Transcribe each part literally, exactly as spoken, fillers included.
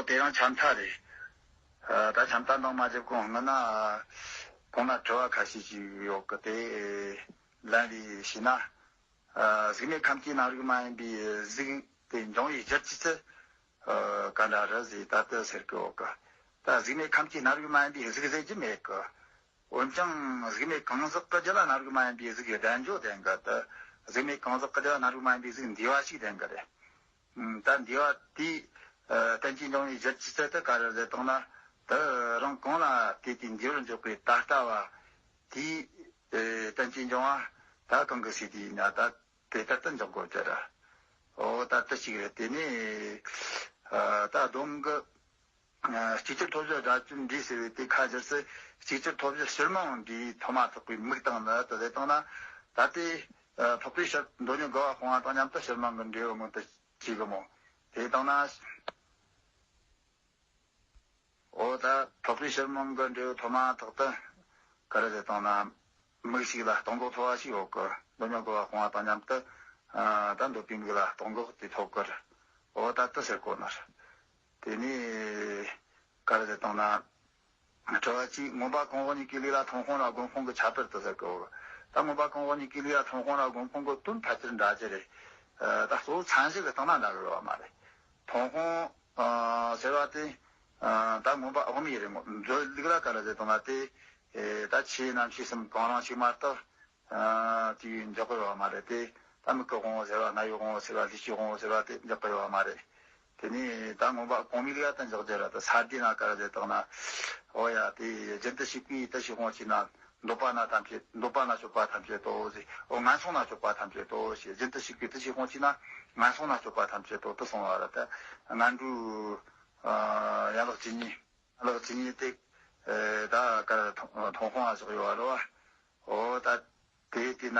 དེ་རང་ཆམ་ཐག་རེད། ཨ། ད་ཆམ་ཐག་འདང་མ་བརྒྱབ་གོང་སྔོན་ན་གོང་ན་དྲི་བ་ཁ་ཤས་ཤིག་ཡོད་གི། དེ་ལན་རེ་ཞུས་ན། ཨ། གཟུགས་མེད་ཁམས་ཀྱི་རྣམ་རིག་མ་ཡིན་པའི་གཟུགས་དེ་འབྱུང་བའི་རྒྱུར་གྱི་ཚུལ། ཨ། ག་འདྲ་རེད་ཟེར། ད་དེ་ཟེར་གི་ཡོད་གི། ད་གཟུགས་མེད་ཁམས་ཀྱི་རྣམ་རིག་མ་ཡིན་པའི་གཟུགས་ཟེར་རྒྱུ་མེད་གི། འོན་ཀྱང་གཟུགས་མེད་གང་ཟག་གི་རྒྱུད་ལ་རྣམ་རིག་མ་ཡིན་པའི་གཟུགས་ཀྱི་ལྡན་འཇོག་ལྡན་གི། ད་གཟུགས་མེད་གང་ཟག་གི་རྒྱུད་ལ་རྣམ་རིག་མ་ཡིན་པའི་གཟུགས་འདུས་པ་ཞིག་ལྡན་གི་རེད། ཨ། ད་འདུས་པ་དེས། ཨ། རྟེན་ཅིང་འབྱུང་བའི་རྒྱུར་གྱི་ཚུལ་དེ་ག་རེ་རེད་དང་ན། ད་རང་གང་ལ་དེ་དེ་འདུས་པར་འཇོག་པའི་ད་ལྟ་བ་དེས། ཨ། རྟེན་ཅིང་འབྱུང་བ་ད་གང་གི་ཟེར་དུས་ན། ད་དེ་ལྟར་དུ་འཇོག་དགོས་ཀྱི་རེད། འོ། ད་དེ་ཅིག་རེད། དེ་ནས། ཨ། ད་སྡོམ་གི། ཨ། ཅིག་ཅར་ཐོབ་བྱ་སྒྲ་བཅུ་འདུས་ཟེར་བའི་དེ་ཁ་སྦྱར་ཚེ། ཅིག་ཅར་ཐོབ་བྱ་ཕྱིར་མང་འདུས་ཐོབ་མ་ཐག་པའི་མིང་བཏགས་ནི་དེ་རེད་དང་ན། ད་དེ། ཨ། འཕགས་པའི་ཕྱིར་མདོ་སྙིང་དགུ་པ་སྤོང་བ་དང་མཉམ་དུ་ཕྱིར་མང་གི་འབྲས་བུ་མངོན་དུ་བྱེད་གི་མོ། དེ་དང་ན། འོ། ད་འཕགས་པའི་ཕྱིར་མང་གི་འབྲས་བུ་ཐོབ་མ་ཐག་ཏུ་ག་རེ་ཟེར་དང་ན། མིག་ཞིག་ལ་སྟོང་གོ་ཐོབ་པ་ཞིག་ཡོད་གི། མདོ་སྙིང་དགུ་པ་སྤོང་བ་དང་མཉམ་དུ། ཨ། ད་འདོད་པའི་མིག་ལ་སྟོང་གོ་དེ་ཐོབ་གི་རེད། འོ། ད་དེ་ཟེར་གོ་ནི་རེད། དེ་ནས་ག་རེ་ཟེར་དང་ན། དྲི་བ་གཅིག་མངོན་པ་གང་རུང་གཉིས་ཀྱི་ལུགས་ལ་ཐོན་དཔང་ར་དགོན་དཔང་གི་ཁྱད་པར་དེ་ཟེར་གི་ཡོད། ད་མངོན་པ་གང་རུང་གཉིས་ཀྱི་ལུགས་ལ་ཐོན་དཔང་ར་དགོན་དཔང་གི་དོན་ཕལ་ཆེར་འདྲ་གི་རེད། ཨ། ད་གཙོ་བོ་མཚན་གཞི་གི་སྟེང་ན་འདྲ་གི་ཡོད་པ་མ་རེད། ཐོན་དཔང་། ཨ། ཟེར་བ་དེ། ཨ། ད་མངོན་པ་དབུ་མའི་རེད་མོ། མཛོད་ལུགས་ལ་ག་རེ་ཟེར་དང་ན་དེ། ཨེ། ད་ཆོས་རྣམ་ཤེས་གསུམ་གང་རུང་ཞིག་མ་གཏོགས། ཨ། དེ་འཇོག་གི་ཡོད་པ་མ་རེད་དེ། ད་མིག་གི་དབང་པོ་ཟེར་བ། རྣ་བའི་དབང་པོ་ཟེར་བ། ལུས་ཀྱི་དབང་པོ་ཟེར་བ་དེ་འཇོག་གི་ཡོད་པ་མ་རེད། དེ་ནས་ད་མངོན་པ་གོང་མའི་ལུགས་ལ་ད་འཇོག་རྒྱུ་ར། ད་ས་དེ་ན་ག་རེ་ཟེར་དང་ན། འོ་ཡ། དེ་རྒྱུན་དུ་ཞུགས་པའི་དེ་ཞིག་དབང་ཕྱུག་ན། འདོད་པ་ན་ཐམས་ཅད། འདོད་པ་ན་སྤྱོད་པ་ཐམས་ཅད་དོ་ཟེར། འོ། ངན་སོང་ན་སྤྱོད་པ་ཐམས་ཅད་དོ་ཞེས། རྒྱུན་དུ་ཞུགས་པའི་དེ་ཞིག་དབང་ཕྱུག་ན་ངན་སོང་ན་སྤྱོད་པ་ཐམས་ཅད་དོ། དེ་གསུངས་པ་ར། ད་ངན་འགྲོའི། ཨ། ཡན་ལག་བཅུ་གཉིས། ཡན་ལག་བཅུ་གཉིས་དེ། ཨེ། ད་ག་རེ་ཐོན་དཔང་ང་བཞག་ཡོད་པ་རེད་པ། འོ། ད་དེ་དེ་ན་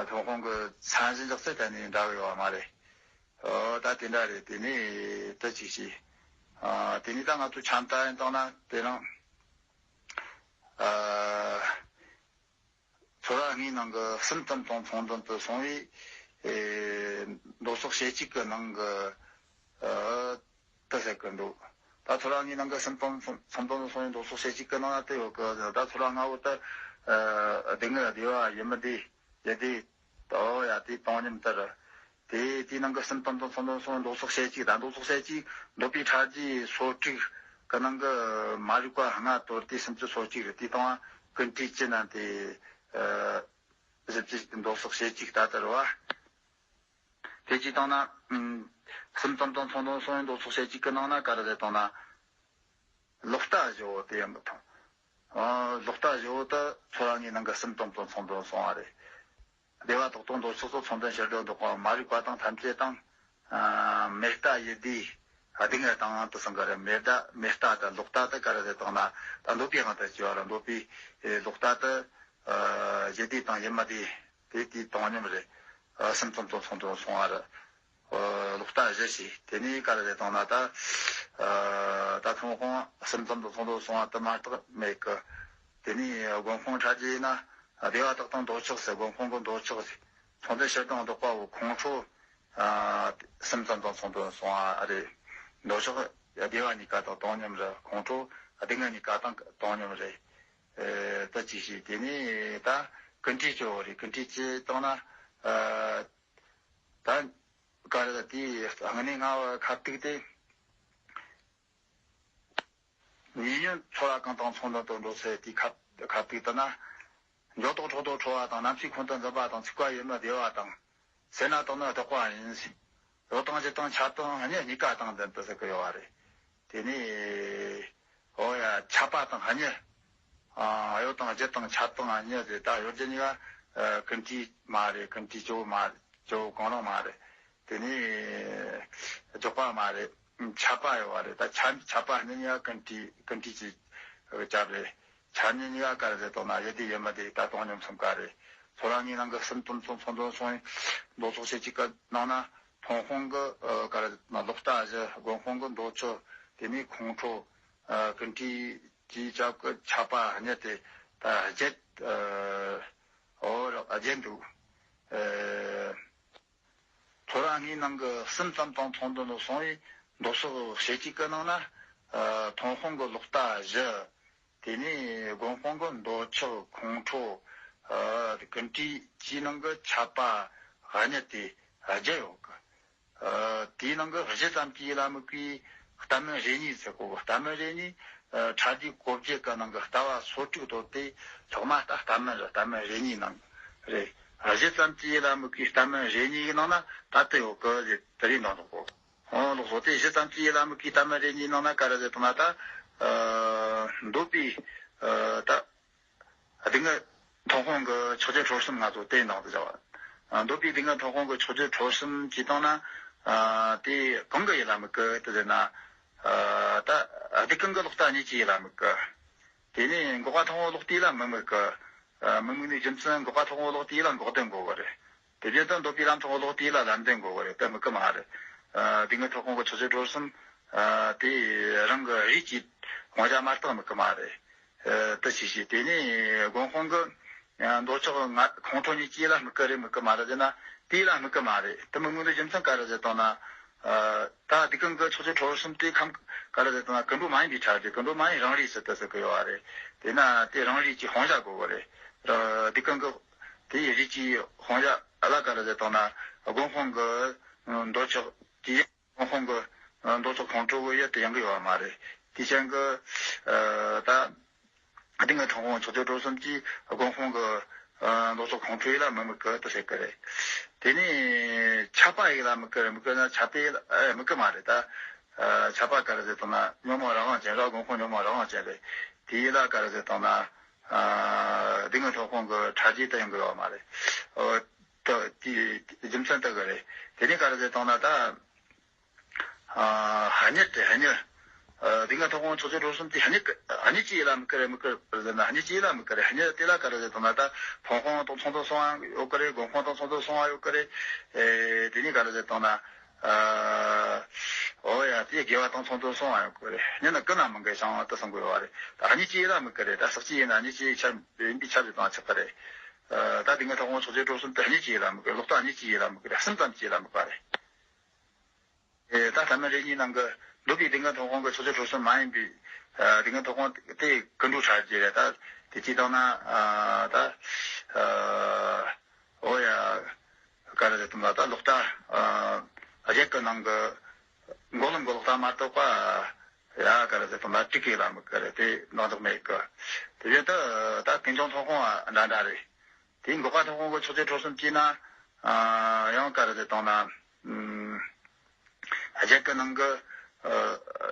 ཐོན་དཔང་གི་མཚན་གཞི་འཇོག་ཚུལ་གཏན་ནས་འདྲ་གི་ཡོད་པ་མ་རེད། འོ། ད་དེ་འདྲ་རེད། དེ་ནས་དེ་ཅིག་བྱས། ཨ། དེ་ནས་ད་ང་ཚོ་ཆམ་ཐག་ཡིན་དང་ན་དེ་རིང་། ཨ། ཚོར་བ་དངོས་ནང་གི་གསུམ་ཙམ་དང་མཚུངས་ལྡན་དུ་སོང་བའི། ཨེ། མདོ་སོགས་ཞེ་གཅིག་གི་ནང་གི། ཨ། དེ་ཟེར་གི་འདུག་ད་ཚོར་བ་དངོས་ནང་གི་གསུམ་དང་མཚུངས་ལྡན་དུ་སོང་བའི་མདོ་སོགས་ཞེ་གཅིག་གི་ནང་ན་དེ་ཡོད་གི། ད་ཚོར་བ་ལྔ་པོ་དེ། ཨ། སྡུག་བསྔལ་བདེ་བ་ཡིད་མི་བདེ་ཡིད་བདེ། འོ་ཡ། དེ་བཏང་སྙོམས་ལྟར། དེ་དེའི་ནང་གི་གསུམ་དང་མཚུངས་ལྡན་སོང་མདོ་སོགས་ཞེ་གཅིག་ད་མདོ་སོགས་ཞེ་གཅིག་འདོད་པའི་ཕྲ་རྒྱས་སོ་དྲུག་གི་ནང་གི་མ་རིག་པ་ལྔ་དོར་ཏེ་སུམ་ཅུ་སོ་གཅིག་རེད། དེ་དང་ཀུན་དཀྲིས་ཀྱི་ནང་དེ། ཨ། བཞི་བཅུ་མདོ་སོགས་ཞེ་གཅིག་ད་ལྟར་བ། དེ་གཅིག་བཏང་ན། ཨ། གསུམ་ཙམ་དང་མཚུངས་ལྡན་སོང་མདོ་སོགས་ཞེ་གཅིག་གི་ནང་ན་ག་རེ་རེད་བཏང་ན། ལོག་ལྟ་བཞི་པོ་དེ་ཡང་མི་མཐོང་། ཨ། ལོག་ལྟ་བཞི་པོ་དེ་ཚོར་བ་དངོས་ནང་གི་གསུམ་དང་མཚུངས་ལྡན་སོང་བ་རེད། བདེ་བ་རྟོག་ལྡོག་འདོད་ཆགས་སོགས་མཚུངས་ལྡན་ཕྱིར་ལྡོག་ལྡོག་པའམ་མ་རིག་པ་དང་ཐམས་ཅད་དང་། ཨ། མེད་ལྟ་ཡིད་བདེ་སྡུག་བསྔལ་དང་དེ་གསུམ་ཀ་རེད། མེད་ལྟ་མེད་ལྟ་དང་ལོག་ལྟ་དེ་ག་རེ་རེད་བཏང་ན། ད་འདོད་པའི་དབང་དུ་བྱས་པ་རེད། འདོད་པའི། ཨེ། ལོག་ལྟ་དེ། ཨ། ཡིད་བདེ་དང་ཡིད་མི་བདེ་དེ་དེའི་བཏང་སྙོམས་རེད། ཨ། གསུམ་ཙམ་དང་མཚུངས་ལྡན་སོང་བ་རེད། ཨ། ལོག་ལྟ་བཞི་བྱས། དེ་ནས་ག་རེ་རེད་བཏང་ན་ད། ཨ། ད་ཐོན་དཔང་གསུམ་ཙམ་དང་མཚུངས་ལྡན་སོང་བ་དེ་མ་གཏོགས་མེད་གི། དེ་ནས་དགོན་དཔང་ཕྲ་རྒྱས་ཡིན་ན་བདེ་བ་རྟོག་ལྡོག་འདོད་ཆགས་ཟེར། དགོན་དཔང་གི་འདོད་ཆགས་ཟེར། མཚུངས་ལྡན་ཕྱིར་ལྡོག་ལྡོག་པའོ། ཁོང་ཁྲོ། ཨ། གསུམ་ཙམ་དང་མཚུངས་ལྡན་སོང་བ་རེད། འདོད་ཆགས་བདེ་བ་གཉིས་ཀ་དང་བཏང་སྙོམས་རེད། ཁོང་ཁྲོ་སྡུག་བསྔལ་གཉིས་ཀ་དང་བཏང་སྙོམས་རེད། ཨེ། དེ་ཅིག་བྱས། དེ་ནས་ད་ཀུན་དཀྲིས་བཅུ་པོ་རེད། ཀུན་དཀྲིས་བཅུ་བཏང་ན། ཨ། ད་ག་རེ་ད། དེའི་དངོས་གནས་ལྔ་པ་ཁ་ཐུག་དེ། ཉེ་ཉོན་ཚོར་བ་གང་དང་མཚུངས་ལྡན་དུ་འགྲོ་ཚུལ་དེའི་ཁ་ཁ་ཐུག་ལྟར་ན། འགྱོ་ལྡོག་འཕྲོ་ལྡོག་འཕྲོ་བ་དང་། རྣམ་ཤེས་ཁོང་དུ་འཛིན་པ་དང་། ཚིག་པ་ཡིད་མི་བདེ་བ་དང་། སེར་སྣ་དག་ནི་ལྡོག་པ་ཡིན། གཡོ་དང་བརྒྱུད་དང་ཁྱབ་དང་གཉིས། གཉིས་ཀ་དང་ལྡན་ཏེ་ཟེར་གི་ཡོད་པ་རེད། དེ་ནས། འོ་ཡ། ཁྱབ་པ་དང་གཉིས། ཨ། གཡོ་དང་བརྒྱུད་དང་ཁྱབ་དང་གཉིས་ཟེར། ད་གཡོ་སྒྱུ་གཉིས་ཀ། ཨ། ཀུན་དཀྲིས་མ་རེད། ཀུན་དཀྲིས་བཅུ་པོ་མ་རེད། བཅུ་པོ་གང་རུང་མ་རེད། དེ་ནས་འཇོག་པ་མ་རེད། ཁྱབ་པ་ཡོད་པ་རེད། ད་ཁྱབ་ཁྱབ་པ་གཉིས་གཉིས་ཀ་ཀུན་དཀྲིས་ཀུན་དཀྲིས་ཀྱི་ཁྱབ་རེད། ཁྱབ་གཉིས་གཉིས་ཀ་ག་རེ་རེད་བཏང་ན་ཡིད་བདེ་ཡིད་མི་བདེ། ད་བཏང་སྙོམས་གསུམ་ཀ་རེད། ཚོར་བ་དངོས་ནང་གི་གསུམ་དང་མཚུངས་ལྡན་སོང་བའི་མདོ་སོགས་ཞེ་གཅིག་གི་ནང་ན་ཐོན་དཔང་གི། ཨ། ག་རེ་རེད་བཏང་ན་ལོག་ལྟ་བཞི། དགོན་དཔང་གི་འདོད་ཆགས། དེ་ནས་ཁོང་ཁྲོ། ཨ། ཀུན་དཀྲིས་ཀྱི་ཁྱབ་ཀྱི་ཁྱབ་པ་གཉིས་དེ་ད་བརྒྱད། ཨ། འོ་ར། བརྒྱད་འདུག་ཨ། ཚོར་བ་དངོས་ནང་གི་གསུམ་ཙམ་དང་མཚུངས་ལྡན་དུ་སོང་བའི་ མདོ་ཕྱོགས་ཞེ་གཅིག་གི་ནང་ན་ཨ་ཐོན་ཁུངས་ཀྱི་ལོག་ལྟ་བཞི། དེ་ནས་དགོན་དཔོན་གྱི་མདོ་ཕྱོགས་ཁོང་ཁྲོ། ཨ་ཀུན་བྲིས་བཅས་ནང་གི་ཆད་པ་གཉིས་དེ་བརྒྱད་ཡོད་གི། ཨ་དེའི་ནང་གི་བཞི་ཙམ་གྱིས་ཡིད་ལ་དམིགས་པའི་ལྟ་མིན་རེ་གཉིས་ཟེར་གོ། ལྟ་མིན་རེ་གཉིས། ཨ་ཕྲ་རྒྱས་གོ་བརྗོད་ཀྱི་ནང་གི་ལྟ་བ་སོ་དྲུག་དོ་དེ་ཐོག་མ་ལྟ་ལྟ་མིན་རེད། ལྟ་མིན་རེ་གཉིས་ནང་རེད། བཞི་ཙམ་གྱིས་ཡིད་ལ་དམིགས་པའི་ལྟ་མིན་རེ་གཉིས་ཀྱི་ནང་ན་ད་དེ་ཡོད་གི་ཟེར། དེ་རིགས་འདོན་དགོས། ཨོ་ལགས་སོ། དེ་བཞི་ཙམ་གྱིས་ཡིད་ལ་དམིགས་པའི་ལྟ་མིན་རེ་གཉིས་ནང་ན་ག་རེ་ཟེར་དང་ན་ད། ཨ་འདོད་པའི་ཨ་ད་སྡུག་བསྔལ་ཐོན་ཁུངས་ཀྱི་ཕྱོགས་ཆོས་འཁོར་གསུམ་ང་ཚོ་དེ་ནང་དུ་བྱ་བ། ཨ་འདོད་པའི་སྡུག་བསྔལ་ཐོན་ཁུངས་ཀྱི་ཕྱོགས་ཆོས་འཁོར་གསུམ་གྱིས་བཏང་ན། ཨ་དེ་གང་གིས་ཡིད་ལ་དམིགས་གི་དེ་ཟེར་ན། ཨ་ད་སྡིག་ཀུན་གྱི་ལོག་ལྟ་གཉིས་ཀྱིས་ཡིད་ལ་དམིགས་གི། དེ་ནས་འགོག་པ་ཐོན་ཁུངས་ལོག་ལྟ་ལ་མི་དམིགས་གི། ཨ་མི་དམིགས་ནི་རྒྱུ་མཚན་འགོག་པ་ཐོན་ཁུངས་ལོག་ལྟ་ལ་འགོག་བདེན་དགོས་གི་རེད། དེ་བཞིན་དུ་འདོད་པའི་ལམ་ཐོན་ཁུངས་ལོག་ལྟ་ལ་ལམ་བདེན་དགོས་གི་རེད། དེ་དམིགས་གི་མ་རེད། ཨ་སྡུག་བསྔལ་ཐོན་ཁུངས་ཀྱི་ཕྱོགས་ཆོས་འཁོར་གསུམ། ཨ་དེ་རང་གི་རིགས་ཀྱི་དབང་ཆ་མ་གཏོགས་དམིགས་གི་མ་རེད། ཨ་དེ་ཅི་ཞིག་དེ་ནས་དགོན་དཔོན་གྱི་ཨ་མདོ་ཕྱོགས་ང་ཁོང་ཁྲོ་གཉིས་ཀྱིས་ལ་དམིགས་གི་རེད་དམིགས་གི་མ་རེད་ཟེར་ན། དེ་ལ་དམིགས་གི་མ་རེད། དེ་མི་དམིགས་ནི་རྒྱུ་མཚན་ག་རེ་ཟེར་དང་ན། ཨ་ད་སྡིག་ཀུན་གྱི་ཕྱོགས་ཆོས་འཁོར་གསུམ་དེ་ཁམས་ག་རེ་ཟེར་དང་ན་ཀུན་འགྲོ་མ་ཡིན་པའི་ཕྲ་རྒྱས། ཀུན་འགྲོ་མ་ཡིན་རང་རིག་ཟེར་དུ་ཟེར་གི་ཡོད་པ་རེད། དེས་ན་དེ་རང་རིག་གི་དབང་ཆ་དགོས་གི་རེད། ཨ་སྡིག་ཀུན་གྱི་དེ་ཡི་རིགས་ཀྱི་དབང་ཆ་ལ་ག་རེ་ཟེར་དང་ན་དགོན་དཔོན་གྱི་མདོ་ཕྱོགས་ཀྱི་དགོན་དཔོན་གྱི་མདོ་ཕྱོགས་ཁོང་ཁྲོ་གི་ཡུལ་དེ་ཡོང་གི་ཡོད་པ་མ་རེད། དེ་ཅན་གྱི་ཨ་ད་སྡུག་བསྔལ་ཐོན་ཁུངས་ཕྱོགས་ཆོས་འཁོར་གསུམ་གྱིས་དགོན་དཔོན་གྱི་ཨ་མདོ་ཕྱོགས་ཁོང་ཁྲོ་ཡིད་ལ་མི་དམིགས་གི་དེ་ཟེར་གི་རེད། དེ་ནས་ཆད་པ་ཡིད་ལ་དམིགས་གི་རེད། དམིགས་གི་ན་ཆད་པ་ཡིད་ལ་ཨ་དམིགས་གི་མ་རེད། ད་ཨ་ཆད་པ་ག་རེ་ཟེར་དང་ན་ཉོན་མོངས་རང་དབང་ཅན་ར། དགོན་དཔོན་ཉོན་མོངས་རང་དབང་ཅན་རེད། དེ་ཡིད་ལ་ག་རེ་ཟེར་དང་ན་ཨ་སྡུག་བསྔལ་ཐོན་ཁུངས་ཀྱི་ཕྲ་རྒྱས་དེ་ཡོང་གི་ཡོད་པ་མ་རེད། ཨོ་ད་དེ་རྒྱུ་མཚན་དེ་གི་རེད། དེ་ནས་ག་རེ་ཟེར་དང་ན་ད། ཨ་ཧ་ཉེ་དེ་ཧ་ཉེ། ཨ་སྡུག་བསྔལ་ཐོན་ཁུངས་ཕྱོགས་ཆོས་འཁོར་གསུམ་དེ་ཧ་ཉེ་གི། ཧ་ཉེ་ཅིག་ཡིད་ལ་དམིགས་གི་རེད་དམིགས་གི་རེད་ཟེར་ན། ཧ་ཉེ་ཅིག་ཡིད་ལ་དམིགས་གི་རེད། ཧ་ཉེ་དེ་ལ་ག་རེ་ཟེར་དང་ན་ད་ཐོན་ཁུངས་དང་མཚུངས་ཟིན་སོང་ཡང་ཡོད་གི་རེད། དགོན་དཔོན་དང་མཚུངས་ཟིན་སོང་ཡང་ཡོད་གི་རེད། ཨེ་དེ་ནས་ག་རེ་ཟེར་དང་ན། ཨ་ཨོ་ཡ་དེ་དགེ་བ་དང་མཚུངས་ཟིན་སོང་ཡང་ཡོད་གི་རེད། ཉེ་ན་ཀུན་ན་མི་འགལ་ཞིང་དུ་གསུང་གི་ཡོད་པ་རེད། ད་ཧ་ཉེ་ཅིག་ཡིད་ལ་དམིགས་གི་རེད། ད་ཟག་བཅས་ཡིན་ན་ཧ་ཉེ་ཅིག་ཆ་ཡིན་པའི་ཆ་ཞིག་དང་ཆགས་གི་རེད། ཨ་ད་སྡུག་བསྔལ་ཐོན་ཁུངས་ཕྱོགས་ཆོས་འཁོར་གསུམ་དེ་ཧ་ཉེ་ཅིག་ཡིད་ལ་དམིགས་གི་རེད། ལོག་ལྟ་ཧ་ཉེ་ཅིག་ཡིད་ལ་དམིགས་གི་རེད། གསུམ་ཙམ་གྱིས་ཡིད་ལ་དམིགས་པ་རེད། ཨེ་ད་ལྟ་མི་རེ་གཉིས་ནང་གི་འདོད་པའི་སྡུག་བསྔལ་ཐོན་ཁུངས་ཀྱི་ཕྱོགས་ཆོས་འཁོར་གསུམ་མ་ཡིན་པའི་ཨ་སྡུག་བསྔལ་ཐོན་ཁུངས་དེ་ཀུན་འགྲོ་ཕྲ་རྒྱས་རེད། ད་དེ་ཅི་ལྟར་ན་ཨ་ད་ཨ་ཨོ་ཡ་ག་རེ་ཟེར་དང་ན་ད་ལོག་ལྟ་ཨ་བརྒྱད་ཀྱི་ནང་གི་འགོག་ལམ་གྱི་ལོག་ལྟ་མ་གཏོགས་པ་ཡ་ག་རེ་ཟེར་དང་ན་དྲུག་གིས་ཡིད་ལ་དམིགས་གི་རེད། དེ་འདང་རྒྱག་མེད་གི། དེ་བཞིན་དུ་ད་ཀུན་འབྱུང་ཐོན་ཁུངས་འདྲ་འདྲ་རེད། དེ་འགོག་པ་ཐོན་ཁུངས་ཀྱི་ཕྱོགས་ཆོས་འཁོར་གསུམ་བཅས་ན། ཨ་ཡང་ག་རེ་ཟེར་དང་ན། ཨུམ། བརྒྱད་ཀྱི་ནང་གི་ཨ་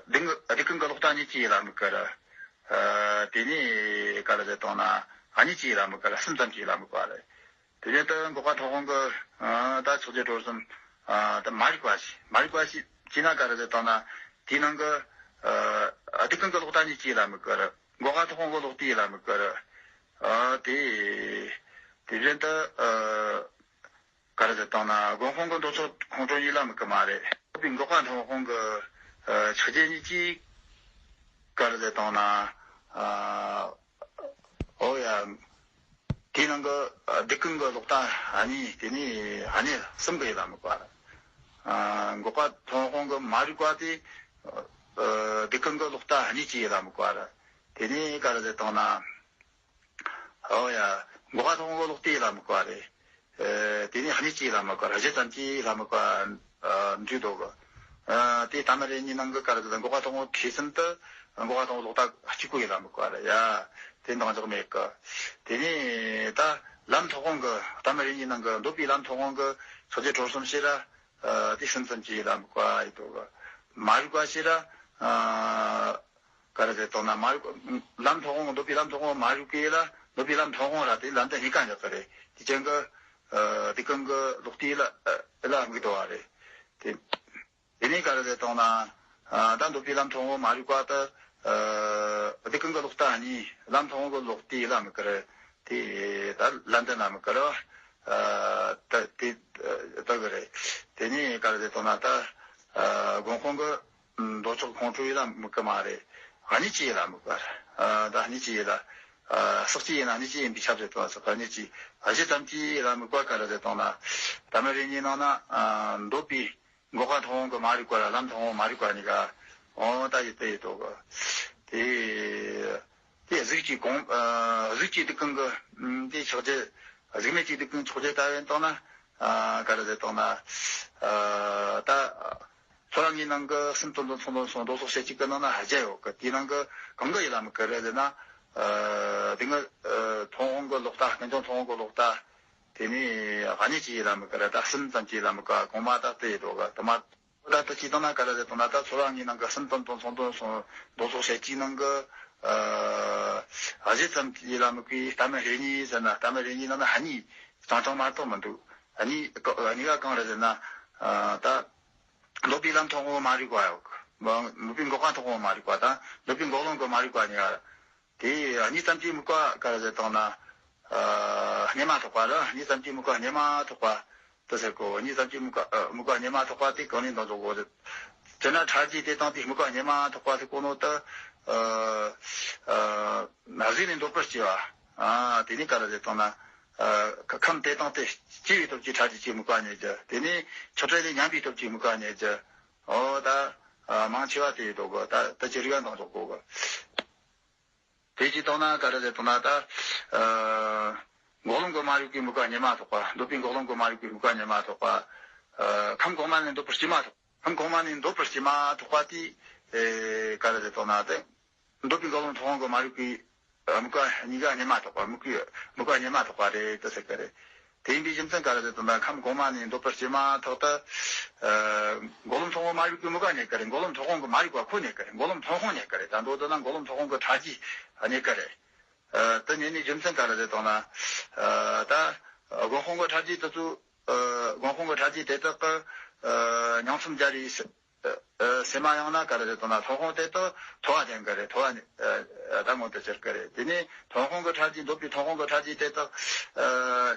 སྡིག་སྡིག་ཀུན་གྱི་ལོག་ལྟ་གཉིས་ཀྱིས་ཡིད་ལ་དམིགས་གི་རེད། ཨ་དེ་ནས་ག་རེ་ཟེར་དང་ན་ཨ་གཉིས་ཀྱིས་ཡིད་ལ་དམིགས་གི་རེད། གསུམ་ཙམ་གྱིས་ཡིད་ལ་དམིགས་པ་རེད། དེ་བཞིན་དུ་འགོག་པ་ཐོན་ཁུངས་ཀྱི་ཨ་ད་ཕྱོགས་ཆོས་འཁོར་གསུམ་ཨ་ད་མ་རིག་པ་ཞིག་མ་རིག་པ་ཞིག་བྱས་ན་ག་རེ་ཟེར་དང་ན། དེའི་ནང་གི་ཨ་སྡིག་ཀུན་གྱི་ལོག་ལྟ་གཉིས་ཀྱིས་ཡིད་ལ་དམིགས་གི་རེད། འགོག་པ་ཐོན་ཁུངས་ཀྱི་ལོག་ལྟས་ཡིད་ལ་དམིགས་གི་རེད། ཨ་དེ་དེ་བཞིན་དུ་ཨ་ག་རེ་ཟེར་དང་ན་དགོན་དཔོན་གྱི་མདོ་ཕྱོགས་ཁོང་ཁྲོ་གཉིས་ལ་དམིགས་གི་མ་རེད། འགོག་པའི་འགོག་པ་ཐོན་ཁུངས་ཀྱི་ཨ་ཕྱོགས་ཆོས་གཉིས་ཀྱིས་ག་རེ་ཟེར་དང་ན་ཨ་ཨོ་ཡ། དེའི་ནང་གི་ཨ་སྡིག་ཀུན་གྱི་ལོག་ལྟ་ཨ་གཉིས། དེ་ནས་ཨ་གཉིས་གསུམ་གྱིས་ཡིད་ལ་དམིགས་པ་རེད། ཨ་འགོག་པ་ཐོན་ཁུངས་ཀྱི་མ་རིག་པ་དེ་ཨ་སྡིག་ཀུན་གྱི་ལོག་ལྟ་ཨ་གཉིས་ཀྱིས་ཡིད་ལ་དམིགས་པ་རེད། དེ་ནས་ག་རེ་ཟེར་དང་ན། ཨོ་ཡ། འགོག་པ་ཐོན་ཁུངས་ལོག་ལྟས་ཡིད་ལ་དམིགས་པ་རེད། ཨེ་དེ་ནས་ཨ་གཉིས་ཀྱིས་ཡིད་ལ་དམིགས་པ་རེད། བཞི་ཙམ་གྱིས་ཡིད་ལ་དམིགས་པ་ཨ་འདུས་འདུག་གི། ཨ་དེ་ལྟ་མི་རེ་གཉིས་ནང་གི་ག་རེ་ཟེར་ན་འགོག་པ་ཐོན་ཁུངས་ཁེ་ཙམ་དུ་འགོག་པ་ཐོན་ཁུངས་ལོག་ལྟ་གཅིག་པུ་ཡིད་ལ་དམིགས་པ་རེད་ཡ། དེ་འདང་རྒྱག་མེད་གི། དེ་ནས་ད་ལམ་ཐོན་ཁུངས་ཀྱི་ལྟ་མི་རེ་གཉིས་ནང་གི་འདོད་པའི་ལམ་ཐོན་ཁུངས་ཀྱི་ཕྱོགས་ཆོས་འཁོར་གསུམ་ཞེས་ར། ཨ་དེ་གསུམ་ཙམ་གྱིས་ཡིད་ལ་དམིགས་པ་ཡིན་འདུག་གི། མ་རིག་པ་ཞེས་ར། ཨ་ག་རེ་ཟེར་དང་ན་མ་རིག་ལམ་ཐོན་ཁུངས་འདོད་པའི་ལམ་ཐོན་ཁུངས་མ་རིག་པས་ལ་འདོད་པའི་ལམ་ཐོན་ཁུངས་ར་དེ་ལམ་དུ་གཉིས་ཀ་འཇོག་གི་རེད། དེ་ཅན་གྱི་ཨ་སྡིག་ཀུན་གྱི་ལོག་ལྟས་ལ་ཨ་ལ་དམིགས་འདུག་བ་རེད། དེ་དེ་ནས་ག་རེ་ཟེར་དང་ན་ཨ་ད་འདོད་པའི་ལམ་ཐོན་ཁུངས་མ་རིག་པ་དེ་ཨ་སྡིག་ཀུན་གྱི་ལོག་ལྟ་གཉིས། ལམ་ཐོན་ཁུངས་ཀྱི་ལོག་ལྟས་ལ་དམིགས་ཀྱི་རེད། དེ་ད་ལམ་དུ་ན་དམིགས་ཀྱི་རེད་བ། ཨ་ད་དེ་ད་གི་རེད། དེ་ནས་ག་རེ་ཟེར་དང་ན་ད་ཨ་དགོན་དཔོན་གྱི་མདོ་ཕྱོགས་ཁོང་ཁྲོ་ཡིད་ལ་དམིགས་ཀྱི་མ་རེད། ཨ་གཉིས་ཀྱིས་ཡིད་ལ་དམིགས་པ་རེད། ཨ་ད་ཨ་གཉིས་ཀྱིས་ཡིད་ལ་ཨ་ཟག་བཅས་ཡིན་ན་ཨ་གཉིས་ཀྱིས་ཡིན་པའི་ཁྱབ་བྱེད་དང་ཟག་པ་གཉིས་ཀྱིས། ཨ་བཞི་ཙམ་གྱིས་ཡིད་ལ་དམིགས་པ་ག་རེ་ཟེར་དང་ན། ལྟ་མི་རེ་གཉིས་ནང་ན་ཨ་འདོད་པའི་ འགོག་པ་མཐོང་དབང་གི་མ་རིག་པ་ར་ལམ་མཐོང་དབང་མ་རིག་པ་གཉིས་ཀ། འོ་ད་ཡོད་དེ་ཡོད་དོ་གི། དེ་དེ་གཟུགས་ཀྱི་གོང་ཨ་གཟུགས་ཀྱི་སྡུག་ཀུན་གི་དེ་ཆགས་རྒྱུ། གཟུགས་མེད་ཀྱི་སྡུག་ཀུན་ཆགས་རྒྱུ་ལྟ་བུ་ཡིན་བཏང་ན། ཨ་ག་རེ་ཟེར་བཏང་ན། ཨ་ད། ཚོར་བ་ལྔའི་ནང་གི་སེམས་དོན་དང་ཚོར་འདུ་སོགས་མདོ་སོགས་བཤད་ཀྱི་ཀུན་སློང་ན་བརྒྱད་ཡོད་གི། དེའི་ནང་གི་གང་གི་ཡིད་ལ་མི་དགའ་རེད་ཟེར་ན། ཨ་དེ་སྔ་ཨ་མཐོང་དབང་གི་ལོག་ལྟ། ཀུན་འབྱུང་མཐོང་དབང་གི་ལོག་ལྟ། དེ་ནས་གཉིས་ཀྱི་ཡིད་ལ་མི་དགའ་རེད། ད་གསུམ་ཙམ་གྱི་ཡིད་ལ་མི་དགའ། གོང་མ་ད་དེ་ཡོད་གི། དུ་མ་ད་ལྟ་ཅི་བཏང་ན་ག་རེ་ཟེར་བཏང་ན། ད་ཚོར་བ་ལྔའི་ནང་གི་སེམས་དོན་དང་ཚོར་འདུ་སོགས་མདོ་སོགས་བཤད་ཀྱི་ནང་གི་ཨ་བཞི་ཙམ་གྱི་ཡིད་ལ་མི་དགའི་ལྟ་མིན་རེ་གཉིས་ཟེར་ན། ལྟ་མིན་རེ་གཉིས་ནང་ན་གཉིས་རྐྱང་རྐྱང་མ་གཏོགས་མི་འདུག། གཉིས་གཉིས་ཀ་གང་རེད་ཟེར་ན། ཨ་ད། འདོད་པའི་ལམ་མཐོང་དབང་མ་རིག་པ་ཡོད། འདོད་པའི་འགོག་པ་མཐོང་དབང་མ་རིག་པ་དང་འདོད་པའི་འགོག་ལམ་གྱི་མ་རིག་པ་གཉིས་ཀ། དེ་གཉིས་ཙམ་གྱི་དམིགས་པ་ག་རེ་ཟེར་བཏང་ན། ཨ་རྙེད་མ་ཐག་པ་རེད། གཉིས་ཙམ་གྱི་དམིགས་པ་རྙེད་མ་ཐག་པ་དེ་ཟེར་གོ། གཉིས་ཙམ་གྱི་དམིགས་པ་ཨ་དམིགས་པ་རྙེད་མ་ཐག་པ་དེ་གང་ནས་འདོན་ཆོག་གོ་ཟེར། དེ་ན་ཕྲ་རྒྱས་དེ་དང་དེའི་དམིགས་པ་རྙེད་མ་ཐག་པ་ཟེར་གོ་ནོ་དེ། ཨ་ཨ་གཟུགས་ནས་འདོད་པར་སྐྱེ་བ། ཨ་དེ་ནི་ག་རེ་ཟེར་བཏང་ན། ཨ་ཁམས་དེ་དང་དེ་སྐྱེ་བའི་སྟོབས་ཀྱིས་ཕྲ་རྒྱས་ཀྱི་དམིགས་པ་རྙེད་རྒྱུ། དེ་ནས་ཆགས་བྲལ་ལས་ཉམས་པའི་སྟོབས་ཀྱིས་དམིགས་པ་རྙེད་རྒྱུ། འོ་ད་ཨ་མང་ཆེ་བ་དེ་ཡོད་དོ་གི། ད་ད་ཅི་རིགས་ཡང་འདང་ཆོག་གོ་གི། དེ་ཅི་བཏང་ན་ག་རེ་ཟེར་བཏང་ན། ད་ཨ་འགོག་ལམ་གྱི་མ་རིག་པའི་དམིགས་པ་རྙེད་མ་ཐག་པ། འདོད་པའི་འགོག་ལམ་གྱི་མ་རིག་པའི་དམིགས་པ་རྙེད་མ་ཐག་པ། ཨ་ཁམས་གོང་མ་ནས་འདོད་པར་སྐྱེ་མ་ཐག། ཁམས་གོང་མ་ནས་འདོད་པར་སྐྱེ་མ་ཐག་པ་དེ་ཨེ་ག་རེ་ཟེར་བཏང་ན། དེ་འདོད་པའི་འགོག་ལམ་མཐོང་དབང་གི་མ་རིག་པའི་དམིགས་པ་གཉིས་ཀ་རྙེད་མ་ཐག་པ། དམིགས་པའི་དམིགས་པ་རྙེད་མ་ཐག་པ་རེད་དེ་ཟེར་གི་རེད། དེ་ཡིན་པའི་རྒྱུ་མཚན་ག་རེ་ཟེར་བཏང་ན། ཁམས་གོང་མ་ནས་འདོད་པར་སྐྱེ་མ་ཐག་ཏུ་ཨ་འགོག་ལམ་མཐོང་དབང་མ་རིག་པའི་དམིགས་པ་རྙེད་གི་རེད། འགོག་ལམ་མཐོང་དབང་གི་མ་རིག་པ་ཁོ་རྙེད་གི་རེད། འགོག་ལམ་མཐོང་དབང་རྙེད་གི་རེད། ད་མདོར་བསྡུ་ན་འགོག་ལམ་མཐོང་དབང་གི་ཕྲ་རྒྱས་རྙེད་གི་རེད། ཨ་དེ་རྙེད་ནི་རྒྱུ་མཚན་ག་རེ་ཟེར་བཏང་ན། ཨ་ད་སྒོམ་དབང་གི་ཕྲ་རྒྱས་དེ་ཚོ། ཨ་སྒོམ་དབང་གི་ཕྲ་རྒྱས་དེ་དག་གི་ཨ་ཉིང་མཚམས་སྦྱར་བའི་ཨ་ཨ་སེམས་མ་ཡང་ན་ག་རེ་ཟེར་བཏང་ན། མཐོང་དབང་དེ་དག་ཐོབ་པ་ལྡན་གི་རེད། ཐོབ་པ་ཨ་ད་མངོན་དུ་གྱུར་གི་རེད། དེ་ནས་མཐོང་དབང་གི་ཕྲ་རྒྱས། འདོད་པའི་མཐོང་དབང་གི་ཕྲ་རྒྱས་དེ་དག་ཨ་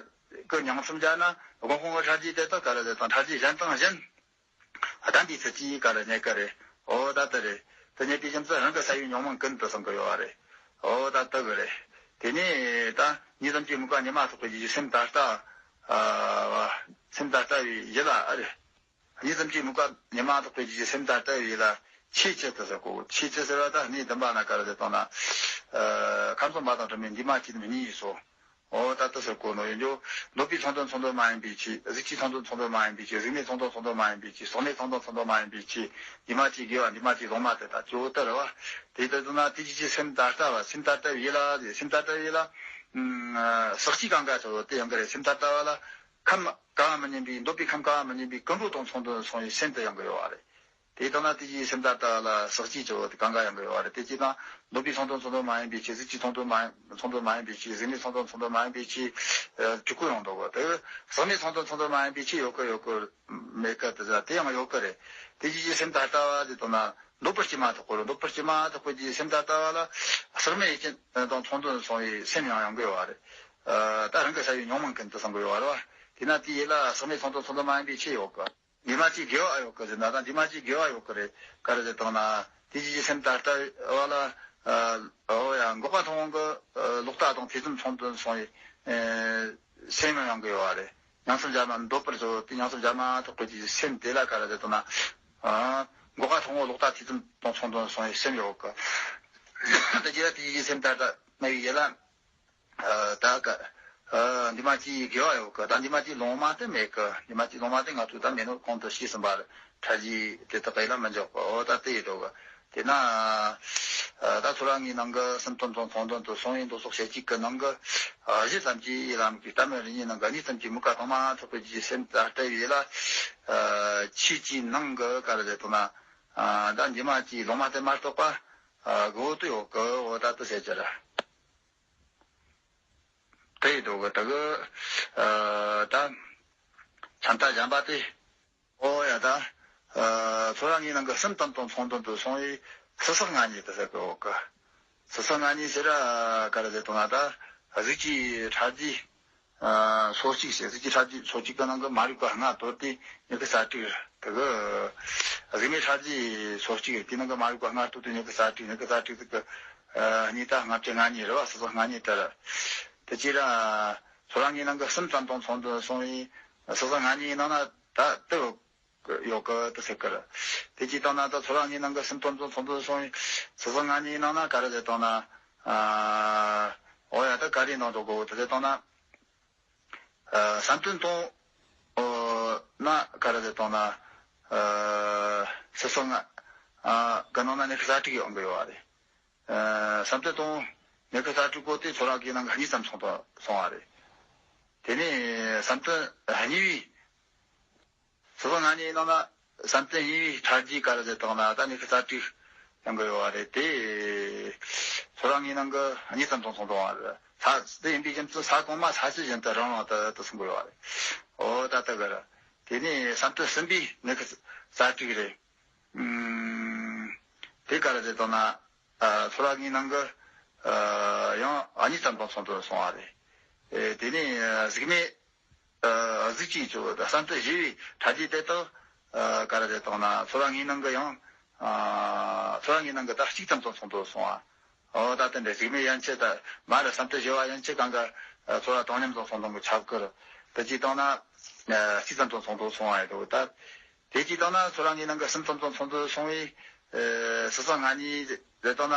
གི་ཉིང་མཚམས་སྦྱར་ན། སྒོམ་དབང་གི་ཕྲ་རྒྱས་དེ་དག་ག་རེ་ཟེར་བཏང་། ཕྲ་རྒྱས་གཞན་དང་གཞན་ལྡན་པའི་ཚུལ་གྱིས་ག་རེ་རྙེད་གི་རེད། འོ་ད་དེ་རེད། དེ་རྙེད་པའི་རྒྱུ་མཚན་རང་གི་སའི་ཉོན་མོངས་ཀུན་དུ་གསུང་གི་ཡོད་པ་རེད། འོ་ད་དེ་གི་རེད། དེ་ནས་ད་གཉིས་ཙམ་གྱི་དམིགས་པ་རྙེད་མ་ཐག་པའི་རྒྱུ་སེམས་ད་ལྟ་བ། སེམས་ད་ལྟ་བའི་ཡུལ་ལ་ཨ་རེད། གཉིས་ཙམ་གྱི་དམིགས་པ་རྙེད་མ་ཐག་པའི་རྒྱུ་སེམས་ད་ལྟ་བའི་ཡུལ་ལ་ཆོས་ཅན་དུ་ཟེར་གོ། ཆོས་ཅན་ཟེར་བ་ད་གནས་བདུན་པ་ན་ག་རེ་ཟེར་བཏང་ན། ཨ་ཁམས་གསུམ་པ་དང་གྲངས་མེད་འདུས་མ་བྱས་རྣམས་གཉིས་སོ། འོ་ད་དེ་ཟེར་གོ་ནོ་ཡིན་རྒྱུ། འདོད་པའི་ཚོར་འདུ་ཚོར་འདུ་མ་ཡིན་པའི་ཆོས། གཟུགས་ཀྱི་ཚོར་འདུ་ཚོར་འདུ་མ་ཡིན་པའི་ཆོས། གཟུགས་མེད་ཚོར་འདུ་ཚོར་འདུ་མ་ཡིན་པའི་ཆོས། ཟག་མེད་ཚོར་འདུ་ཚོར་འདུ་མ་ཡིན་པའི་ཆོས། འདུས་མ་བྱས་དགེ་བ་འདུས་མ་བྱས་སློབ་མ་དེ་དག་ཇོ་བོ་ལྟར་བ། དེ་ལྟར་དུ་ན་དེ་ཅིག་གི་སེམས་ད་ལྟ་བ། སེམས་ད་ལྟ་བའི་ཡུལ་ལ། སེམས་ད་ལྟ་བའི་ཡུལ་ལ་ཨ་ཟག་བཅས་གང་ག་ཚོ་དེ་ཡང་གི་རེད། སེམས་ད་ལྟ་བ་ལ་ཁམས་གང་མི་སྙམ་པའི། འདོད་པའི་ཁམས་གང་མི་སྙམ་པའི་ཀུན་འགྲོ་དང་ཚོར་འདུ་སོང་བའི་སེམས་དེ་ཡང་གི་ཡོད་པ་རེད། དེ་ལྟར་ན་དེ་ཅིག་སེམས་ད་ལྟ་ལ་ཟག་བཅས་ཀྱི་འོ་དེ་གང་ག་ཡང་གི་ཡོད་པ་རེད། དེ་ཅིག་དང་འདོད་པའི་ཚོར་འདུ་ཚོར་འདུ་མ་ཡིན་པའི་ཆོས། གཟུགས་ཀྱི་ཚོར་འདུ་མ་ཚོར་འདུ་མ་ཡིན་པའི་ཆོས། གཟུགས་མེད་ཚོར་འདུ་ཚོར་འདུ་མ་ཡིན་པའི་ཆོས། ཨ་དྲུག་གོ་ཡོང་འདུག་གོ། དེ་ཟག་མེད་ཚོར་འདུ་ཚོར་འདུ་མ་ཡིན་པའི་ཆོས་ཡོད་གི་ཡོད་གི་མེད་གི་དེ་ཟ་དེ་ཡང་ཡོད་གི་རེད། དེ་ཅིག་གི་སེམས་ད་ལྟ་བ་དེ་དང་ན་འདོད་པར་སྐྱེ་མ་ཐག་པར། འདོད་པར་སྐྱེ་མ་ཐག་པའི་ཅིག་སེམས་ད་ལྟ་བ་ལ་ཟག་མེད་ཡིད་ཅན་དང་ཚོར་འདུ་སོང་བའི་སེམས་ཡང་ཡང་གི་ཡོད་པ་རེད། ཨ་ད་རང་གི་སའི་ཉོན་མོངས་ཀུན་དུ་སོང་གི་ཡོད་པ་རེད་བ། དེ་ན་དེའི་ཡུལ་ལ་ཟག་མེད་ཚོར་འདུ་ཚོར་འདུ་མ་ཡིན་པའི་ཆོས་ཡོད་གི། འདུས་མ་བྱས་དགེ་བ་ཡོད་གི་ཟེར་ན་ད་འདུས་མ་བྱས་དགེ་བ་ཡོད་གི་རེད། ག་རེ་ཟེར་བཏང་ན་དེ་ཅིག་གི་སེམས་ད་ལྟ་བ་ལ། ཨ་འོ་ཡ་འགོག་པ་མཐོང་དབང་གི་ཨ་ལོག་ལྟ་དང་ཐེ་ཚོམ་ཚོར་འདུ་སོང་བའི་ཨ་སེམས་ཡང་ཡང་གི་ཡོད་པ་རེད། ཉིང་མཚམས་སྦྱར་མ། འདོད་པར་བྱ་བ་དེ་ཉིང་མཚམས་སྦྱར་མ་ཐག་པའི་ཅིག་སེམས་དེ་ལ་ག་རེ་ཟེར་བཏང་ན། ཨ་འགོག་པ་མཐོང་དབང་ལོག་ལྟ་ཐེ་ཚོམ་དང་ཚོར་འདུ་སོང་བའི་སེམས་ཡོད་གི། དེ་ཅིག་ལ་དེ་ཅིག་གི་སེམས་ད་ལྟ་ན་བའི་ཡུལ་ལ། ཨ་ད་ག་ཨ་འདུས་མ་བྱས་དགེ་བ་ཡོད་གི། ད་འདུས་མ་བྱས་སློང་མ་དེ་མེད་གི། འདུས་མ་བྱས་སློང་མ་དེ་ང་ཚོས་ད་མེད་ནོ་གོང་དུ་ཞུས་ཟིན་པ་རེད། ཕྲ་རྒྱས་དེ་དག་གི་ཡུལ་ལ་མི་འཇོག་གི། འོ་ད་དེ་ཡིན་འགྲོ་གི། དེས་ན་ཨ་ད་ཚོར་བ་ལྔའི་ནང་གི་སེམས་དོན་དང་ཚོར་འདུ་དང་སོང་བའི་འདུ་ཚོགས་བྱེད་ཅིག་གི་ནང་གི་ཨ་བཞི་ཙམ་གྱི་ཡིད་ལ་མི་དགའི་ལྟ་མིན་རེ་གཉིས་ནང་གི་གཉིས་ཙམ་གྱི་དམིགས་པ་དང་མ་ཐག་པའི་ཅིག་སེམས་ད་ལྟ་བའི་ཡུལ་ལ། ཨ་ཆོས་ཀྱི་ནང་གི་ག་རེ་ཟེར་བཏང་ན། ཨ་ད་འདུས་མ་བྱས་སློང་མ་དེ་མ་གཏོགས་པ་ཨ་གོ་དུ་ཡོད་གི། འོ་ད་དེ་ཟེར་གྱི་རེད། དེ་ཡི་འདུག་གི། དེ་གི་ཨ་ད་ཚན་ད་གཞན་པ་དེ། ཨོ་ཡ་ད་ཨ་ཚོར་བ་ལྔའི་ནང་གི་སེམས་དོན་དང་ཚོར་འདུ་དང་སོང་བའི་ཟག་བཅས་ལྔ་གཉིས་དེ་ཟེར་གི་ཡོད་གི། ཟག་བཅས་ལྔ་གཉིས་ཟེར་ར་ག་རེ་ཟེར་བཏང་ན་ད་གཟུགས་ཀྱི་ཕྲ་རྒྱས། ཨ་སོ་གཅིག་ཟེར། གཟུགས་ཀྱི་ཕྲ་རྒྱས་སོ་གཅིག་གི་ནང་གི་མ་རིག་པ་ལྔ་དོར་ཏེ་མྱུ་གུ་རྩ་དྲུག་རེད། དེ་གི་གཟུགས་མེད་ཕྲ་རྒྱས་སོ་གཅིག་རེད། དེའི་ནང་གི་མ་རིག་པ་ལྔ་དོར་ཏེ་མྱུ་གུ་རྩ་དྲུག། མྱུ་གུ་རྩ་དྲུག་ཟིག་གི་ཨ་གཉིས་ད་ལྔ་བཅུ་ང་གཉིས་རེད་བ། ཟག་བཅས་ལྔ་གཉིས་དེ་རེད། དེ་ཅི་ར་ཚོར་བ་ལྔའི་ནང་གི་སེམས་དོན་དང་ཚོར་འདུ་སོང་བའི་ཟག་བཅས་ལྔ་གཉིས་ནང་ན་ད་དེ་ ཡོད་གི་དེ་ཟེར་གི་རེད། དེ་གཅིག་བཏང་ན་ད་ཚོ་ར་གཉིས་ནང་གི་སུམ་སྟོང་ཙམ་ཚོགས་འདུ་སོང་བའི་སོ་སོ་ང་གཉིས་ནང་ན་ག་རེ་ཟེར་བཏང་ན། ཨ། འོ་ཡ་ད་ག་རེ་གནང་འགྲོ་དགོས་དེ་ཟེར་བཏང་ན། ཨ། བསམ་གཏན་གཏོང་ན་ག་རེ་ཟེར་བཏང་ན། ཨ། སོ་སོ་ང་ཨ་གི་ནང་ན་ནི་གི་ས་དྲུག་ཡོང་གི་ཡོད་རེད། ཨ། བསམ་གཏན་གཏོང་ནི་གི་ས་དྲུག་གོ་དེ་ཚོ་ར་གི་ནང་གི་གཉིས་ཙམ་སོང་དོ་སོང་བ་རེད། དེ་ནས་བསམ་གཏན་གཉིས་པའི། སོ་སོ་ང་གཉིས་ནང་ན་བསམ་གཏན་གཉིས་པའི་ཕྲ་རྒྱས་ག་རེ་ཟེར་བཏང་ན་ད་ནི་གི་ས་དྲུག་ཡོང་གི་ཡོད་བ་རེད་དེ། ཚོ་ར་གཉིས་ནང་གི་གཉིས་ཙམ་ཙམ་སོང་དོ་བ་རེད། ས་དེ་ཡིན་པའི་རྒྱུ་མཚན་ས་གོང་མ་ས་ཆུ་བཞིན་དུ་རང་རང་དུ་དུ་སོང་གི་ཡོད་བ་རེད། འོ་ད་ད་གི་རེད། དེ་ནས་བསམ་གཏན་གསུམ་པའི་ནི་གི་ས་དྲུག་རེད། ཨུམ། དེ་ག་རེ་ཟེར་བཏང་ན། ཨ། ཚོ་ར་གཉིས་ནང་གི་ཨ་ཡང་ཨ་གཉིས་ཙམ་དང་ཚོགས་འདུ་སོང་བ་རེད། ཨེ། དེ་ནས་ཨ་གཟུགས་མེད་ཨ་གཟུགས་ཀྱི་ཆོས་བསམ་གཏན་བཞི་པའི་ཕྲ་རྒྱས་དེ་དག་ཨ་ག་རེ་ཟེར་བཏང་ན་ཚོ་ར་གཉིས་ནང་གི་ཡང་ཨ་ཚོ་ར་གཉིས་ནང་གི་ད་གཅིག་ཙམ་དང་ཚོགས་འདུ་སོང་བ། འོ་ད་དེ་འདྲ་གཟུགས་མེད་ཡན་ཆད་ད་མ་རེད། བསམ་གཏན་བཞི་པ་ཡན་ཆད་གང་ག་ཨ་ཚོ་ར་དང་མཉམ་དུ་ཚོགས་འདུ་གི་ཆགས་ཀྱི་རེད། དེ་གཅིག་བཏང་ན་ཨ་གཅིག་ཙམ་དང་ཚོགས་འདུ་སོང་བ་ཡིན་འདུག་ད། དེ་གཅིག་བཏང་ན་ཚོ་ར་གཉིས་ནང་གི་གསུམ་ཙམ་ཙམ་ཚོགས་འདུ་སོང་བའི་ཨེ་སོ་སོ་ང་གཉིས་རེད་བཏང་ན་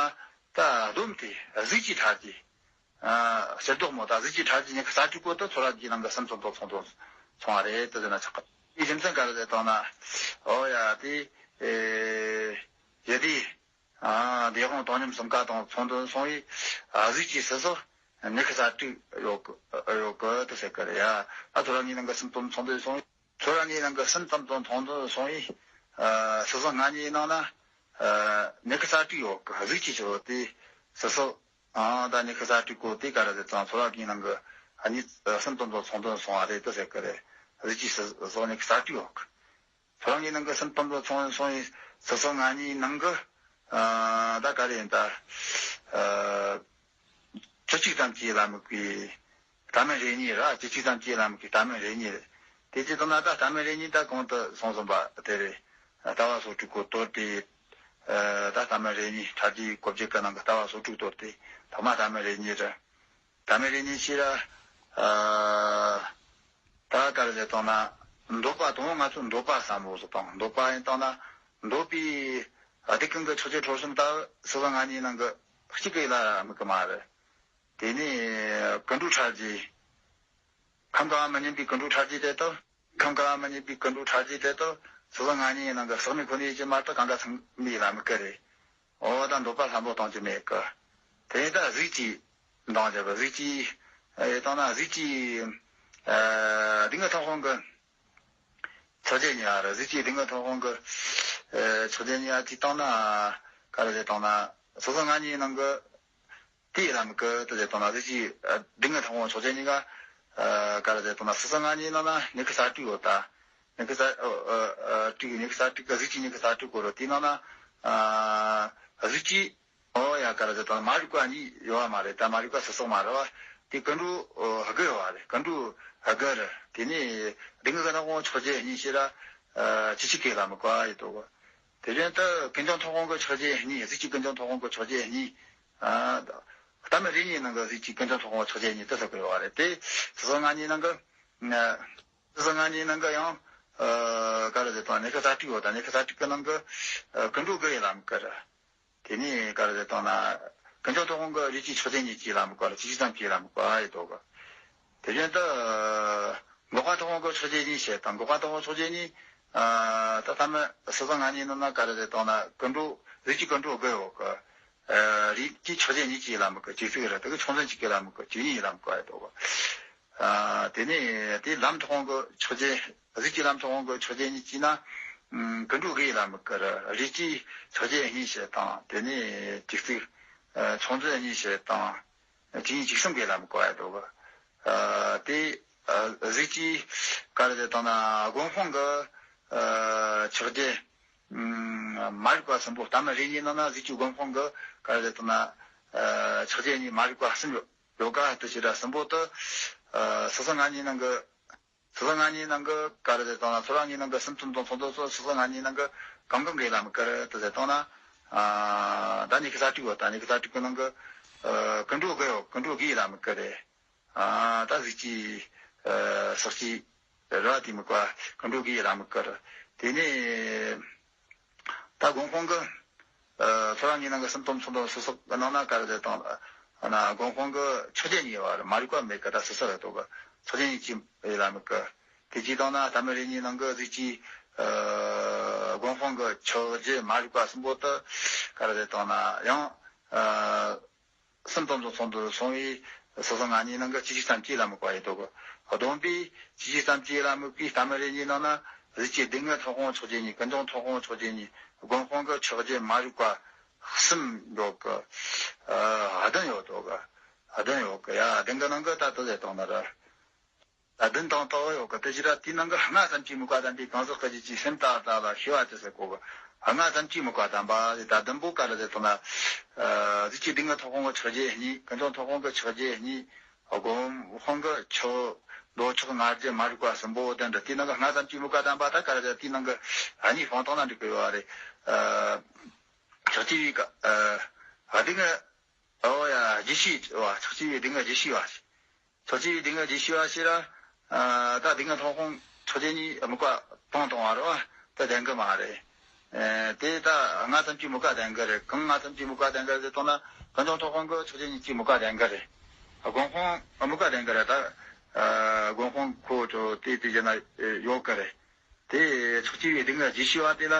ད་སྡོམ་དེ་གཟུགས་ཀྱི་ཕྲ་རྒྱས། ཨ་ཕྱིར་ལྡོག་མོ་ད་གཟུགས་ཀྱི་ཕྲ་རྒྱས་ཉི་ཤུ་རྩ་དྲུག་གོ་ད་ཚོ་ར་གཉིས་ནང་གི་གསུམ་ཙམ་ཙམ་ཚོགས་འདུ་སོང་བ་རེད་དེ་ཟེར་ན་ཆོག་གི། དེའི་རྒྱུ་མཚན་ག་རེ་ཟེར་བཏང་ན། འོ་ཡ་དེ་ཨེ་ཡ་དེ་ཨ་སྡེ་དབང་དོ་མཉམ་གསུམ་ཀ་དང་ཚོགས་འདུ་སོང་བའི་ཨ་གཟུགས་ཀྱི་སོ་སོ་ཉི་ཤུ་རྩ་དྲུག་ཡོད་གི་ཡོད་གི་དེ་ཟེར་གི་རེད་ཡ། ཨ་ཚོ་ར་གཉིས་ནང་གི་གསུམ་ཙམ་ཚོགས་འདུ་སོང་བའི། ཚོ་ར་གཉིས་ནང་གི་གསུམ་ཙམ་དང་ཚོགས་འདུ་སོང་བའི་ཨ་སོ་སོ་ང་གཉིས་ནང་ན་ཨ་ཉི་ཤུ་རྩ་དྲུག་ཡོད་གི། གཟུགས་ཀྱི་ཆོས་དེ་སོ་སོ་ཨ་ད་ཉི་ཤུ་རྩ་དྲུག་གོ་དེ་ག་རེ་ཟེར་ཙང་ཚོ་ར་གཉིས་ནང་གི་ཨ་གཉིས་གསུམ་ཙམ་དང་ཚོགས་འདུ་སོང་བ་རེད་དེ་ཟེར་གི་རེད། གཟུགས་ཀྱི་སོ་སོ་ཉི་ཤུ་རྩ་དྲུག་ཡོད་གི། ཚོ་ར་གཉིས་ནང་གི་གསུམ་ཙམ་དང་ཚོགས་འདུ་སོང་བའི་སོ་སོ་ང་གཉིས་ནང་གི་ཨ་ད་ག་རེ་ཡིན་ད་ཨ་བཅུ་གཅིག་ཙམ་གྱིས་ལ་དམིགས་པའི་ལྟ་མིན་རེ་གཉིས་ར། བཅུ་གཅིག་ཙམ་གྱིས་ལ་དམིགས་པའི་ལྟ་མིན་རེ་གཉིས་རེད། དེ་ཅི་ཙམ་ན་ད་ལྟ་མིན་རེ་གཉིས་ད་གོང་དུ་སོང་ཟིན་པ་དེ་རེད། ལྟ་བ་སོ་དྲུག་གོ་དོར་ཏེ་ད་ལྟ་མིན་རེ་གཉིས་ཕྲ་རྒྱས་གོ་བརྗེ་གི་ནང་གི་ལྟ་བ་སོ་དྲུག་དོར་ཏེ་ཐོག་མ་ལྟ་མིན་རེ་གཉིས་རེད། ལྟ་མིན་རེ་གཉིས་ཤེས་ར། ད་ག་རེ་ཟེར་བཏང་ན་འདོད་པ་དང་ང་ཚོ་འདོད་པ་བསམ་བློ་ཟེར་བཏང་འདོད་པ་ཡིན་བཏང་ན་འདོད་པའི་སྡིག་ཀུན་གྱི་ཆོས་ཅན་ཁྲོ་གསུམ་ལྟ་བུ་སོ་སོ་ང་གཉིས་ནང་གི་གཅིག་གི་ལ་དམིགས་གི་མ་རེད། དེ་ནས་ཀུན་འགྲོ་ཕྲ་རྒྱས། ཁམས་གང་མི་སྙམ་པའི་ཀུན་འགྲོ་ཕྲ་རྒྱས་དེ་དག་ཁམས་གང་མི་སྙམ་པའི་ཀུན་འགྲོ་ཕྲ་རྒྱས་དེ་དག་སོ་སོ་ང་གཉིས་ནང་གི་ཟག་མེད་ཁོ་ནའི་ཡིན་གྱི་མ་གཏོགས་གང་ག་ཚང་མའི་ལ་དམིགས་གི་རེད། འོ་ད་འདོད་པ་བསམ་བློ་གཏོང་རྒྱུ་མེད་གི། དེ་ནས་ད་གཟུགས་ཀྱི་འདང་རྒྱབ་པ་གཟུགས་ཀྱི་ཨེ་བཏང་ན་གཟུགས་ཀྱི་ཨ་སྡུག་བསྔལ་མཐོང་དབང་གི་ཕྱོགས་ཆོས་གཉིས་ཨ་རེད། གཟུགས་ཀྱི་སྡུག་བསྔལ་མཐོང་དབང་གི་ཨེ་ཕྱོགས་ཆོས་གཉིས་ཨ་དེ་བཏང་ན་ག་རེ་ཟེར་བཏང་ན་སོ་སོ་ང་གཉིས་ནང་གི་དེའི་ལམ་གི་དེ་ལས་དང་ན་གཟུགས་ཀྱི་སྡུག་བསྔལ་མཐོང་བའི་ཕྱོགས་ཆོས་གཉིས་ཀ་ག་རེ་ཟེར་དང་ན་སོ་སོ་ང་གཉིས་ནང་ན་ཉི་ཤུ་རྩ་དྲུག་ཡོད་ད། ཉི་ཤུ་རྩ་དྲུག་ཉི་ཤུ་རྩ་དྲུག་གི་གཟུགས་ཀྱི་ཉི་ཤུ་རྩ་དྲུག་གོ་རོ་དེའི་ནང་ན་གཟུགས་ཀྱི་འོ་ཡ་ག་རེ་ཟེར་དང་ན་མ་རིག་པ་གཉིས་ཡོད་བ་མ་རེད་ད། མ་རིག་པ་སོ་སོ་མ་རེད་བ། དེ་ཀུན་འགྲོ་དགུ་ཡོད་བ་རེད། ཀུན་འགྲོ་དགུ་རེད། དེ་ནས་སྡུག་བསྔལ་གི་མཐོང་བའི་ཕྱོགས་ཆོས་གཉིས་ཤེས་ར་ཆི་ཆི་གེ་ལ་མི་གོ་ཡོད་དོ། དེ་བཞིན་དུ་ཀུན་འབྱུང་མཐོང་དབང་གི་ཕྱོགས་ཆོས་གཉིས། གཟུགས་ཀྱི་ཀུན་འབྱུང་མཐོང་དབང་གི་ཕྱོགས་ཆོས་གཉིས། ཨ་ལྟ་མིན་རེ་གཉིས་ནང་གི་གཟུགས་ཀྱི་ཀུན་འབྱུང་མཐོང་དབང་ཕྱོགས་ཆོས་གཉིས་དེ་ཟེར་གི་ཡོད་རེད་དེ། སོ་སོ་ང་གཉིས་ནང་གི་ཨ་སོ་སོ་ང་གཉིས་ནང་གི་ཡང་ཨ་ག་རེ་ཟེར་དང་ཉི་ཤུ་རྩ་དྲུག་ཡོད་དང་ཉི་ཤུ་རྩ་དྲུག་གི་ནང་གི་ཨ་ཀུན་འགྲོ་དགུ་ཡི་ལམ་ཀ་རེད། དེ་ནས་ག་རེ་ཟེར་དང་ན་ཀུན་འབྱུང་མཐོང་དབང་གི་རིགས་ཀྱི་ཕྱོགས་ཆོས་གཉིས་ཀྱི་ལམ་ཀ་རེད། ཆི་ཆི་ཙམ་གྱི་ལམ་ཀ་ཡོད་དོ་གི། དེ་བཞིན་དུ་འགོག་པ་མཐོང་དབང་གི་ཕྱོགས་ཆོས་གཉིས་བཤད་དང་། འགོག་པ་མཐོང་དབང་ཕྱོགས་ཆོས་གཉིས་ཨ་ད་ལྟ་མི་སོ་སོ་ང་གཉིས་ནང་ན་ག་རེ་རེད་དང་ན་ཀུན་འགྲོ་རིགས་ཀྱི་ཀུན་འགྲོ་དགུ་ཡོད་གི། ཨ་རིགས་ཀྱི་ཕྱོགས་ཆོས་གཉིས་ཀྱི་ལམ་གི་ཇི་ཙིག་རེད་དེ་གི་ཆུང་ཙམ་གཅིག་གི་ལམ་གི་ཇི་གཉིས་ལམ་གི་ཡོད་དོ་གི། ཨ་དེ་ནས་དེ་ལམ་མཐོང་དབང་གི་ཕྱོགས་ཆོས་རིགས་ཀྱི་ལམ་མཐོང་དབང་གི་ཕྱོགས་ཆོས་གཉིས་ཀྱི་ན་ཀུན་འགྲོ་དགུ་ཡི་ལམ་གི་རིགས་ཀྱི་ཕྱོགས་ཆོས་གཉིས་བཤད་དང་། དེ་ནས་ཇི་ཙིག་ཆུང་ཙམ་གཉིས་བཤད་དང་། དེ་ཉིད་འཇིག་གསུམ་གྱི་ལམ་གོ་ཡ་འདུག་ཨ་དེ་ཨ་གཟུགས་ཀྱི་ག་རེ་ཟེར་དང་ན་སྒོམ་དབང་གི་ཨ་ཕྱག་རྒྱ་ཨུམ་མ་རིག་པ་གསུམ་པོ། ལྟ་མིན་རེ་གཉིས་ནང་ན་གཟུགས་ཀྱི་སྒོམ་དབང་གི་ག་རེ་ཟེར་དང་ན་ཨ་ཕྱག་རྒྱ་གཉིས་མ་རིག་པ་གསུམ་ཡོད་ཡོད་ག་དེ་ཕྱིར་གསུམ་པོ་དུ་ཨ་སོ་སོ་ང་གཉིས་ནང་གི་སོ་སོ་ང་གཉིས་ནང་གི་ག་རེ་ཟེར་དང་ན་ཚོ་ར་གཉིས་ནང་གི་གསུམ་ཙམ་དང་ཚོགས་འདུ་སོ་སོ་ང་གཉིས་ནང་གི་གང་གང་གི་ལམ་ག་རེ་དེ་ཟེར་དང་ན་ཨ་ད་ཉི་ཤུ་རྩ་དྲུག་ཡོད་ད། ཉི་ཤུ་རྩ་དྲུག་གི་ནང་གི་ཨ་ཀུན་འགྲོ་དགུ་ཡོད། ཀུན་འགྲོ་དགུ་ཡི་ལམ་ག་རེ། ཨ་ད་གཟུགས་ཀྱི་ཨ་ཕྱག་རྒྱ་ར་དེ་མི་གོ་ཀུན་འགྲོ་དགུ་ཡི་ལམ་ག་རེ། དེ་ནས་ད་དགོན་དཔོན་གི་ཨ་ཚོ་རང་གི་ནང་གི་སུམ་སྟོང་ཚོ་སྟོང་སོ་སོ་གི་ནང་ན་ག་རེ་ཟེར་དང་། ཨ་ན་དགོན་དཔོན་གི་ཆགས་བརྒྱད་གཉིས་བ་རེད། མ་རིག་པ་མེད་གི་ད་སོ་སོ་རེད་དོ་གི། ཆགས་བརྒྱད་གཉིས་ཀྱི་ཡིད་ལ་དམིགས་གི། དེ་གཅིག་དང་ན་ཐ་མ་རེ་གཉིས་ནང་གི་གཟུགས་ཀྱི་ཨ་དགོན་དཔོན་གི་ཆགས་བརྒྱད་མ་རིག་པ་གསུམ་པོ་དེ་ག་རེ་ཟེར་དང་ན་ཡང་ཨ་སུམ་སྟོང་ཚོ་སྟོང་དུ་སོང་བའི་སོ་སོ་ལྔ་གཉིས་ནང་གི་བཅུ་གཅིག་ཙམ་གྱི་ལ་དམིགས་པ་ཡིན་དོ་གི། སྡོམ་པའི་བཅུ་གཅིག་ཙམ་གྱི་ལ་དམིགས་པའི་ཐ་མ་རེ་གཉིས་ནང་ན་གཟུགས་ཀྱི་སྡུག་བསྔལ་ཐོབ་དབང་ཆགས་བརྒྱད་གཉིས། ཀུན་འབྱུང་ཐོབ་དབང་ཆགས་བརྒྱད་གཉིས། དགོན་དཔོན་གྱི་ཆགས་བརྒྱད་མ་རིག་པ་གསུམ་འགྲོ་གི། ཨ་བདུན་ཡོད་དོ་གི། བདུན་ཡོད་གི། ཡ་བདུན་གི་ནང་གི་ད་ལྟ་ཟེར་དང་ན་ར། ད་བདུན་དང་དག་ཡོད་གི། དེ་ཕྱིར་དེའི་ནང་གི་ལྔ་ཙམ་གྱིས་དམིགས་པ་དམ་པའི་གང་ཟག་གི་རྒྱུད་ཀྱི་སེམས་དག་དག་ལ་ཤེས་པ་ཅི་ཟེར་གོ་གི། ལྔ་ཙམ་གྱིས་དམིགས་པ་དམ་པ་ཟེར། ད་བདུན་པོ་ག་རེ་ཟེར་དང་ན། གཟུགས་ཀྱི་སྡུག་བསྔལ་ཐོབ་དབང་གི་ཆགས་བརྒྱད་གཉིས། ཀུན་འབྱུང་ཐོབ་དབང་གི་ཆགས་བརྒྱད་གཉིས། དགོན་དཔོན་གྱི་ཆགས་འདོད་ཆགས་ང་རྒྱལ་མ་རིག་པ་གསུམ་པོ་དེ་འདྲ། དེའི་ནང་གི་ལྔ་ཙམ་གྱིས་དམིགས་པ་དམ་པ་ད་ག་རེ་ཟེར། དེའི་ནང་གི་གཉིས་སྤང་བཏང་ན་འགྲིག་གི་ཡོད་རེད། ཨ་ཆགས་བརྒྱད་པའི་ཀ་ཨ་སྡུག་བསྔལ། ཨོ་ཡ་རྒྱུ་ཤེས་པ། ཆགས་བརྒྱད་པའི་སྡུག་བསྔལ་རྒྱུ་ཤེས་པ། ཆགས་བརྒྱད་པའི་སྡུག་བསྔལ་རྒྱུ་ཤེས་པ་ཞེས་ར། ཨ་ད་སྡུག་བསྔལ་ཐོབ་དབང་ཆགས་བརྒྱད་གཉིས་དམིགས་པ་སྤང་བཏང་བ་རེད་བ། ད་ལྡན་གི་མ་རེད། ཨ་དེ་ད་ལྔ་ཙམ་གྱིས་དམིགས་པ་ལྡན་གི་རེད། གང་ལྔ་ཙམ་གྱིས་དམིགས་པ་ལྡན་གི་རེད་དང་ན། ཀུན་འབྱུང་ཐོབ་དབང་གི་ཆགས་བརྒྱད་གཉིས་ཀྱིས་དམིགས་པ་ལྡན་གི་རེད། དགོན་དཔོན་དམིགས་པ་ལྡན་གི་རེད། ད་ཨ་དགོན་དཔོན་ཁོ་ཚོ་དེ་དེ་བཞིན་ན་ཡོད་གི་རེད། དེ་ཆགས་བརྒྱད་པའི་སྡུག་བསྔལ་རྒྱུ་ཤེས་པ་དེ་ལ་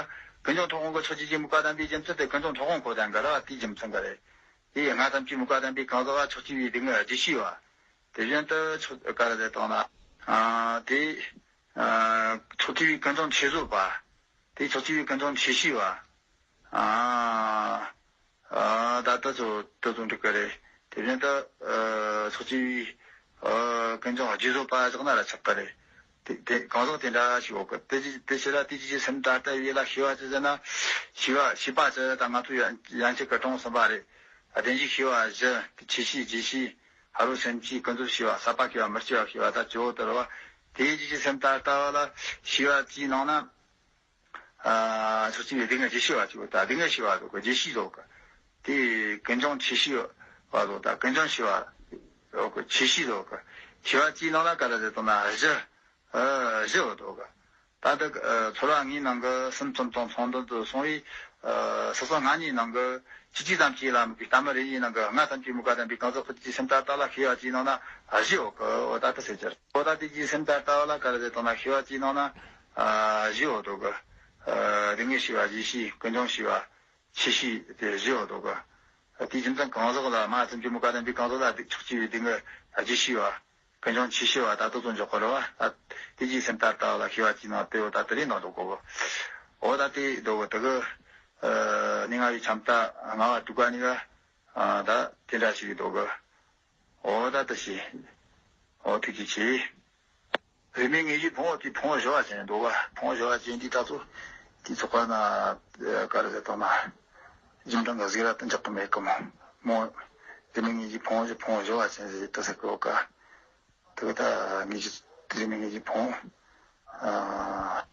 ཀུན་འབྱུང་ཐོབ་དབང་གི་ཆགས་བརྒྱད་ཀྱིས་དམིགས་པ་ལྡན་པའི་རྒྱུ་མཚན་དེ་ཀུན་འབྱུང་ཐོབ་དབང་ཁོ་ལྡན་གི་རེད་བ། དེའི་རྒྱུ་མཚན་གི་རེད། དེ་ལྔ་ཙམ་གྱིས་དམིགས་པ་ལྡན་པའི་གང་ཟག་ལ་ཆགས་བརྒྱད་པའི་སྡུག་བསྔལ་རྒྱུ་ཤེས་པ། དེ་བཞིན་དུ་ཆོ་ག་རེ་ཟེར་དང་ན། ཨ་དེ་ཨ་ཆགས་བརྒྱད་པའི་ཀུན་འབྱུང་ཆོས་བཟོད་པ། དེ་ཆགས་བརྒྱད་པའི་ཀུན་འབྱུང་ཆོས་ཤེས་པ། ཨ་ཨ་ད་ལྟ་ཚོ་ད་ཚོ་འགྲིག་གི་རེད། དེ་བཞིན་དུ་ཨ་ཆགས་བརྒྱད་པའི་ཨ་ཀུན་འབྱུང་རྒྱུ་བཟོད་པ་བཞག་ན་ར་ཆོག་གི་རེད། དེ་དེ་གང་ཟག་དེ་འདྲ་ཞིག་ཡོད་གི། དེ་ཅི་དེ་ཕྱིར་ར་དེ་ཅི་ཅི་སེམས་ད་ལྟ་བའི་ལ་ཤེས་པ་ཅི་ཟེར་ན། ཤེས་པ་ཤེས་པ་ཅི་ད་ང་ཚོ་ཡན་ཡན་ཆད་ཀྱི་གྲངས་གསུམ་པ་རེད། བདེན་བཞིའི་ཤེས་པ་བཞི། ཆོས་ཤེས་རྗེས་ཤེས། ཕ་རོལ་སེམས་བསྐྱེད་ཀུན་རྫོབ་ཤེས་པ། ཟབ་པ་སྐྱེ་བ་མི་སྐྱེ་བ་ཤེས་པ་ད་ཇོ་བོ་ལྟར་བ། དེའི་རྒྱུད་ཀྱི་སེམས་ད་ལྟ་བ་ལ་ཤེས་པ་བཅུའི་ནང་ན། ཨ་ཆགས་བརྒྱད་པའི་སྡུག་བསྔལ་རྒྱུ་ཤེས་པ་ཅིག་ཡོད། ད་སྡུག་བསྔལ་ཤེས་པ་ཟེར་གི། རྒྱུ་ཤེས་ཟེར་གི། དེ་ཀུན་འབྱུང་ཆོས་ཤེས་པ་ཟེར། ད་ཀུན་འབྱུང་ཤེས་པ་ཟེར་གི། ཆོས་ཤེས་ཟེར་གི། ཤེས་པ་བཅུའི་ནང་ན་ག་རེ་ཟེར་དང་ན་བཞི། ཨ་བཞི་ཡོད་དོ་གི། ད་ལྟ་ཨ་ཚོར་བ་ལྔའི་ནང་གི་སུམ་སྟོང་ཚོ་སྟོང་དུ་སོང་བའི་ཨ་སོ་སོ་ལྔ་གཉིས་ནང་གི་བཅུ་གཅིག་ཙམ་གྱི་ལ་དམིགས་པའི་ཐ་མ་རེ་གཉིས་ནང་གི་ལྔ་ཙམ་གྱིས་དམིགས་པ་ལྡན་པའི་གང་ཟག་གི་རྒྱུད་ཀྱི་སེམས་ད་ལྟ་ལ་ཤེས་པ་བཅུའི་ནང་ན་ཨ་བཞི་ཡོད་གི། འོ་ད་ལྟ་ཟེར་གྱི་རེད། འོ་ད་དེ་རྒྱུད་ཀྱི་སེམས་ད་ལྟ་བ་ལ་ག་རེ་ཟེར་དང་ན་ཤེས་པ་བཅུའི་ནང་ན་ཨ་བཞི་ཡོད་དོ་གི། ཨ་སྡུག་བསྔལ་ཤེས་པ་རྗེས་ཤེས། ཀུན་འབྱུང་ཤེས་པ་ཆོས་ཤེས་དེ་བཞི་ཡོད་དོ་གི། དེའི་རྒྱུ་མཚན་གང་ཟག་ལ་ལྔ་ཙམ་གྱིས་དམིགས་པ་ལྡན་པའི་གང་ཟག་ལ་སྡུག་ཆགས་བཅུའི་སྡུག་བསྔལ་རྒྱུ་ཤེས་པ། ཀུན་འབྱུང་ཆོས་ཤེས་པ་ད་ལྟ་ཚོ་འཇོག་གི་རེད་བ། ད་དེ་རྒྱུད་སེམས་ད་ལྟ་ལ་ཤེས་པ་བཅུའི་ནང་དེ་བོ་ད་དེ་རེད་ནང་འདུག་གོ། འོ་ད་དེ་འདུག་གོ། དེ་གི་ཨ་སྙན་ངག་པའི་ཆམ་ད་ལྔ་པ་དྲུག་པ་གཉིས་ཀ་ཨ་ད་དེ་འདྲ་ཞིག་འདུག་གོ། འོ་ད་དེ་ཞིག་འོ་དེ་གི་ཆེ། རིས་མེད་དངོས་གཞིའི་ཕུང་པོ་དེ་ཕུང་པོ་བཞི་བ་ཅན་འདུག་ག། ཕུང་པོ་བཞི་བ་ཅན་འདི་ད་ཚོ་དེ་ཚོགས་པ་ན་ཨ་ག་རེ་ཟེར་དང་ན་རྗེས་འབྲང་གི་གཟུགས་ར་དེ་འཇོག་གི་མེད་གི་མོ། མོ་རིས་མེད་དངོས་གཞིའི་ཕུང་པོ་བཞི། ཕུང་པོ་བཞི་བ་ཅན་ཟེར་དེ་ཟེར་གི་ཡོད་ག། དེ་གི་ད་དངོས་གཞི་རིས་མེད་དངོས་གཞིའི་ཕུང་པོ་ཨ་